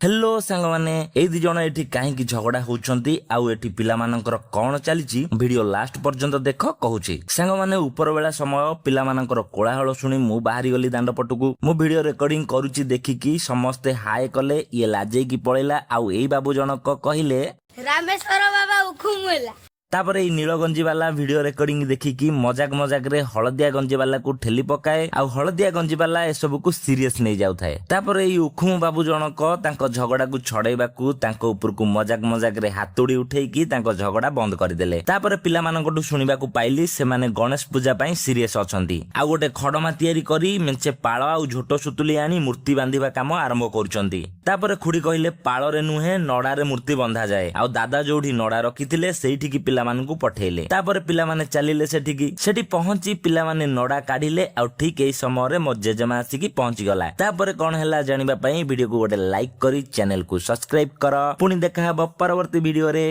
Hello ସାଙ୍ଗମାନେ, ଏଇ ଦି ଜଣ ଏଠି କାହିଁକି ଝଗଡା ହଉଛନ୍ତି ଆଉ ଏଠି ପିଲାମାନଙ୍କର କଣ ଚାଲିଛି, ଭିଡିଓ ଲାଷ୍ଟ ପର୍ଯ୍ୟନ୍ତ ଦେଖ, କହୁଛି। ସାଙ୍ଗମାନେ, ଉପରବେଳା ସମୟ, ପିଲାମାନଙ୍କର କୋଳାହଳ ଶୁଣି ମୁଁ ବାହାରି ଗଲି ଦାଣ୍ଡ ପଟକୁ। ମୁଁ ଭିଡିଓ ରେକର୍ଡିଂ କରୁଛି ଦେଖିକି ସମସ୍ତେ ହାଏ କଲେ। ଇଏ ଲାଜେଇକି ପଳେଇଲା ଆଉ ଏଇ ବାବୁ ଜଣକ କହିଲେ, ରାମେଶ୍ୱର ବାବା ଉଖୁମ ହେଲା। ତାପରେ ଏଇ ନୀଳ ଗଞ୍ଜି ବାଲା ଭିଡିଓ ରେକର୍ଡିଂ ଦେଖିକି ମଜାକ ମଜାକରେ ହଳଦିଆ ଗଞ୍ଜି ବାଲାକୁ ଠେଲି ପକାଏ ଆଉ ହଳଦିଆ ଗଞ୍ଜି ବାଲା ଏସବୁକୁ ସିରିୟସ ନେଇ ଯାଉଥାଏ। ତାପରେ ଏଇ ଉଖୁମ ବାବୁ ଜଣକ ତାଙ୍କ ଝଗଡାକୁ ଛଡେଇବାକୁ ତାଙ୍କ ଉପରକୁ ମଜାକ ମଜାକରେ ହାତୁଡି ଉଠେଇକି ତାଙ୍କ ଝଗଡା ବନ୍ଦ କରିଦେଲେ। ତାପରେ ପିଲାମାନଙ୍କଠୁ ଶୁଣିବାକୁ ପାଇଲି, ସେମାନେ ଗଣେଶ ପୂଜା ପାଇଁ ସିରିୟସ ଅଛନ୍ତି ଆଉ ଗୋଟେ ଖଡମା ତିଆରି କରି ମେଞ୍ଚେ ପାଳ ଆଉ ଝୋଟ ସୁତୁଲି ଆଣି ମୂର୍ତ୍ତି ବାନ୍ଧିବା କାମ ଆରମ୍ଭ କରୁଛନ୍ତି। ତାପରେ ଖୁଡି କହିଲେ, ପାଳରେ ନୁହେଁ, ନଡାରେ ମୂର୍ତ୍ତି ବନ୍ଧାଯାଏ। ଆଉ ଦାଦା ଯୋଉଠି ନଡା ରଖିଥିଲେ, ସେଇଠିକି ପିଲାମାନଙ୍କୁ ପଠେଇଲେ। ତାପରେ ପିଲାମାନେ ଚାଲିଲେ ସେଠିକି। ସେଠି ପହଞ୍ଚି ପିଲାମାନେ ନଡା କାଢିଲେ ଆଉ ଠିକ ଏଇ ସମୟରେ ମୋ ଜେଜେମା ଆସିକି ପହଞ୍ଚିଗଲା। ତାପରେ କଣ ହେଲା ଜାଣିବା ପାଇଁ ଭିଡିଓକୁ ଗୋଟେ ଲାଇକ୍ କରି ଚ୍ୟାନେଲକୁ ସବସ୍କ୍ରାଇବ କର। ପୁଣି ଦେଖାହବ ପରବର୍ତ୍ତୀ ଭିଡିଓରେ।